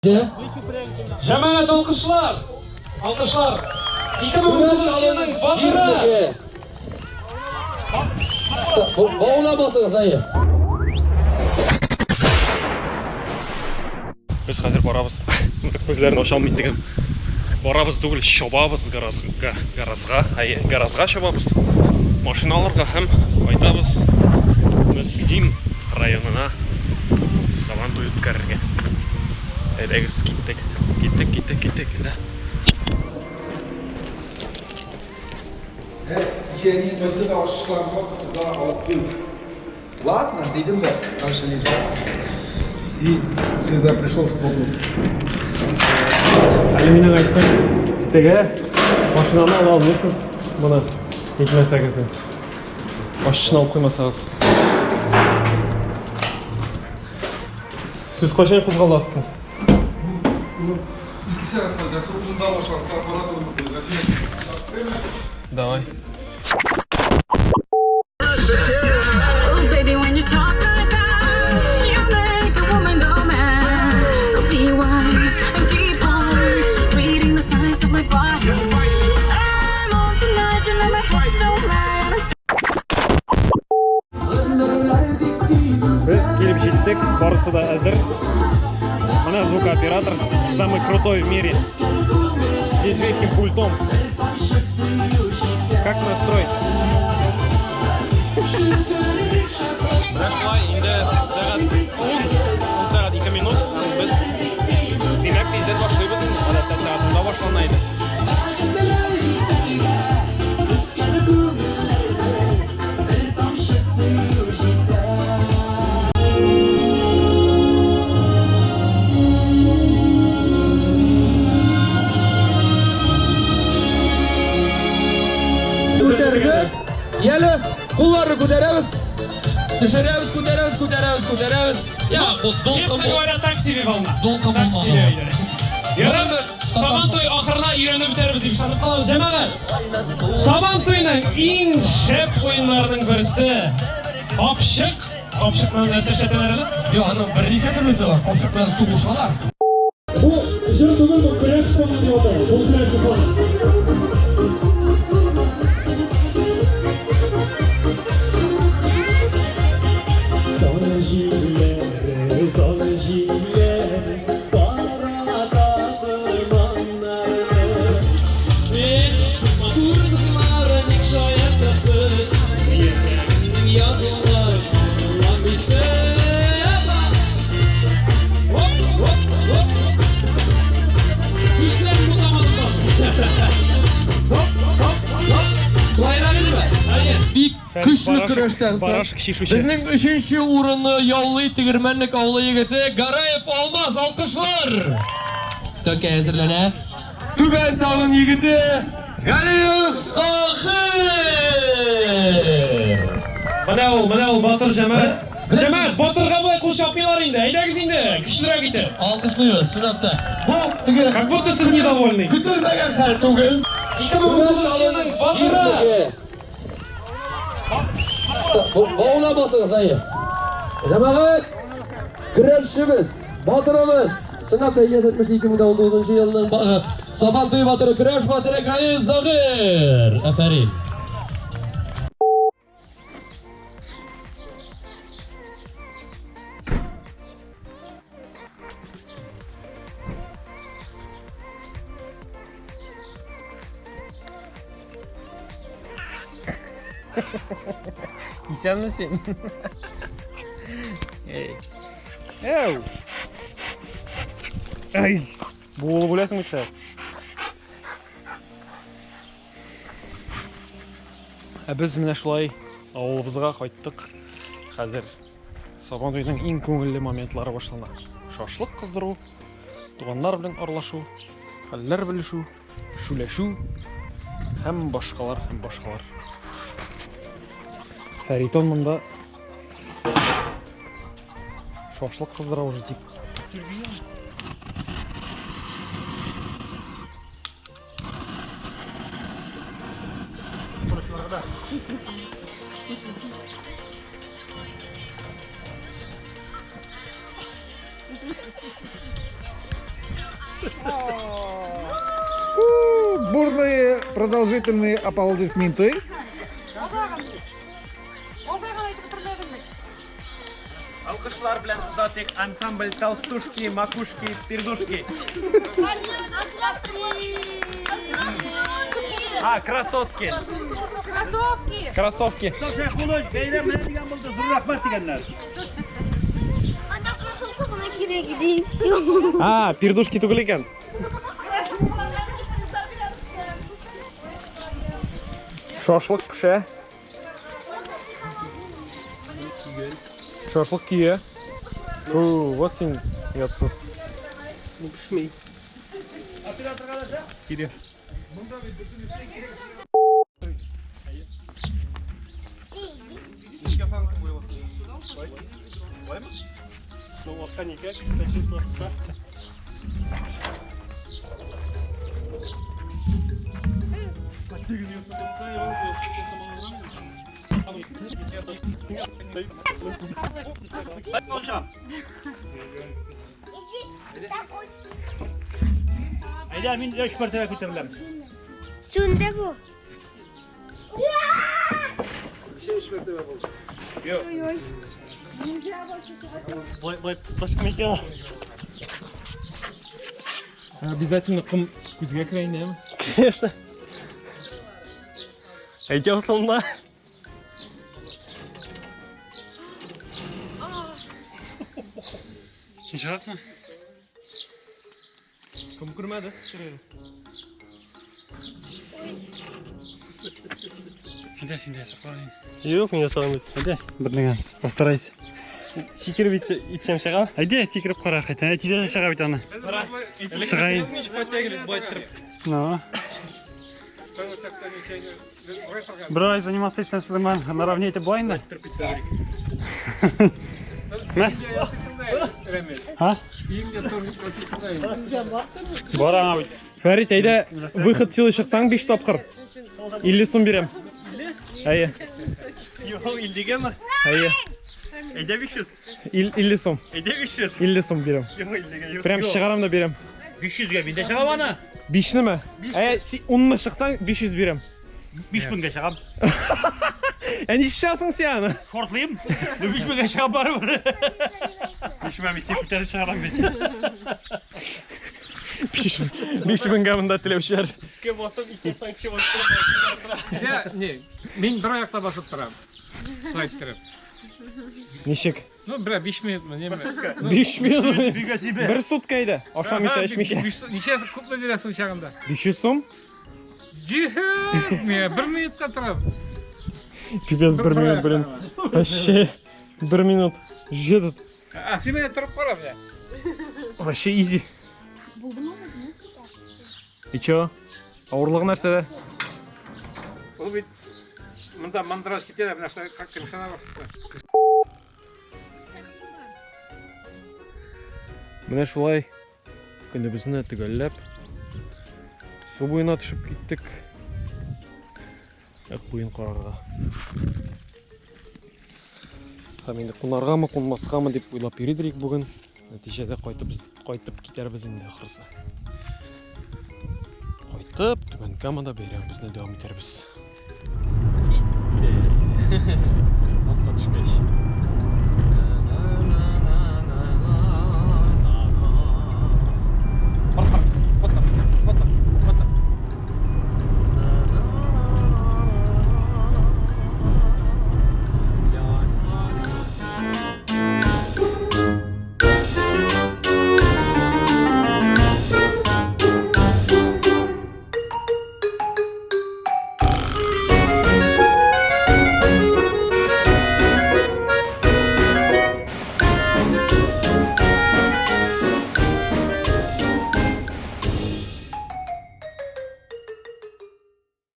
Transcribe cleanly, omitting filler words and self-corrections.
Җәмәгать, алкышлар! Алкышлар! 2019 елның батыры! Бауына басыгыз, әйе. Без хәзер барабыз. Күзләрен ача алмый интегәм. Барабыз түгел, чабабыз гаражга, гаражга, әйе, гаражга чабабыз. Машина алырга һәм кайтабыз Мөслим районына Сабан туе үткәрергә. Әйдәгез, киттек. Киттек, киттек, киттек. Да. Кичә ни кайтты да ачышларны да алып куй. Ладно, дидем дә, дальше лежал. И сюда пришел, вспомнил. Әле мин аңа әйттем, теге машинаны ала алмыйсыз, моны әйтмәсәгез дә. Ачышын алып куймасагыз. Сез кайчан кузгаласыз? Ну, ике сәгать кайтасы, унда башланса, аппарат Давай. Oh, baby, when you talk like that, you make a woman go mad. So be wise and keep on reading the signs of my body. I'm on tonight, you know my hips don't lie. And I'm Без килеп җиттек, барысы да әзер. Менә звукооператор, самый крутой в мире. С диджейским пультом. Как настрой? Менә шулай инде сәгать 10, 10 сәгать 2 минут һәм без димәк тиздән башлыйбыз инде. Гадәттә сәгать 10-да башлана иде. Күтәрде. Яле, кулларны күтәрәбез. Төшерәбез, күтәрәбез, күтәрәбез, күтәрәбез. Я, Честно говоря, так себе волна. Дулкын Так булмады. себе иде. Ярар, Сабан туй ахырына өйрәнеп бетербез дип ышанып калабыз, җәмәгать. Сабан туйның иң шәп уеннарының берсе капчык. Капчык белән нәрсә эшләтәләр әле? Юк, аның берничә төрлесе бар. Капчык белән сугышалар. Бу җыр түгел, бу көрәш фоны дип атала. Бу көрәш фоны. Таң җилләре, таң җилләре тарата томаннарны. Күрдемнәр ник шаяртасыз, Йөрәгемнең януын аңламыйсыз. Оп, оп, оп. Күзләр бутамады Хоп, хоп, хоп. Шулайрак идеме? Әйе. Бик көчле көрәштән соң Барашек чишүче. безнең өченче урынны яулый Тегермәнлек авылы егете Гараев Алмаз. Алкышлар! Төкә әзерләнә. Түбән Табын егете Галиев Сахир! Менә ул, менә ул батыр җәмәгать. Җәмәгать, батырга болай кул чапмыйлар инде. Әйдәгез инде, көчлерәк итеп. Алкышлыйбыз, чынлап та. Бу теге Как будто сез недовольны. көтелмәгән хәл түгел. 2019 елның батыры. Бауына басыгыз, әйе. Җәмәгать, көрәшчебез, батырыбыз. Чынлап та 1972 елның Сабан туе батыры, көрәш батыры Галиев Загир. Афәрин. Исәнме син? Эй. Әу. Ай. Буылып үләсең бит хәзер. Ә без менә шулай авылыбызга кайттык. Хәзер Сабан туеның иң күңелле моментлары башлана. Шашлык кыздыру, туганнар белән аралашу, хәлләр белешү, шүләшү һәм башкалар һәм башкалар. Фәритон монда шашлык кыздыра уже тип. Бурные продолжительные аплодисменты. Алкышлар белән озатыйк ансамбль Толстушки, Макушки, Пердушки. А, красотки. Кроссовки! Кроссовки. Анда кроссовка гына кирәк иде, и всё. А, пердушки түгел икән. Шашлык пешә. Шашлык көя. Фу, вот син оятсыз. Пешми. Килә. Ну, ласка никак, кстати, ласка. Әйдә, мин өч мәртәбә күтәреләм. Сүнде бу. Обязательно ком күзгә керә инде, әме? Конечно. Әйтәм сонда. Син чыгасыңмы? Кем күрмәде? Әйдә, син дә саклан. Юк, мин ясамыйм. Әйдә, бер дигән. Постарайся. Сикереп итсәм чыга. Әйдә, сикереп кара, хәтта әтидә дә чыга бит аны. Чыгайын. Ну. Бер ай заниматься итсәң сезнең белән наравне итеп була инде. Мә? А? Бар аңа бит. Фәрит, әйдә, выход силы чыксаң 5 тапкыр. 50 сум бирәм. Әйе. Юк, 50-гәме? Әйе. Әйдә 500. 50 сум. Әйдә 500. 50 сум бирәм. Юк, 50-гә юк. Прям чыгарам да бирәм. 500-гә мин дә чыгам аны. 5-неме? Ә, 10-ны чыксаң 500 бирәм. 5000-гә чыгам. Ә ничек чыгасың син аны? Шортлыйм. Ну 5000-гә чыгам барыбер. 5000 мин сине күтәреп чыгарам бит. 5 меңгә монда теләүчеләр. Иске басып, ике танкчы басып. Я, не, мин бер аякта басып торам. Шулай иттереп. Ничек? Ну, бер 5 минутмы, неме? 5 минут. Бер сутка әйдә. Ашамыйча, эчмичә. Ничә күпме бирәсең чагында? 500 сум? Дюху, мин бер минутта торам. Пипец, бер минут, блин. Вообще, бер минут. Же тут. А син менә торып кара менә. Вообще изи. И чё? Авырлыгы нәрсәдә? Ул бит монда мандраж китә дә, менә шулай как кемшана баксы. Менә шулай көнебезне төгәлләп су буена төшеп киттек. Ык буен карарга. Һәм инде кунаргамы, кунмаскамы дип уйлап йөридер идек бүген. Нәтиҗәдә кайтып кайтып китәрбез инде ахрысы. Кайтып, Түбән Камада бәйрәмебезне дәвам итәрбез. Китте. Аска төшкәч.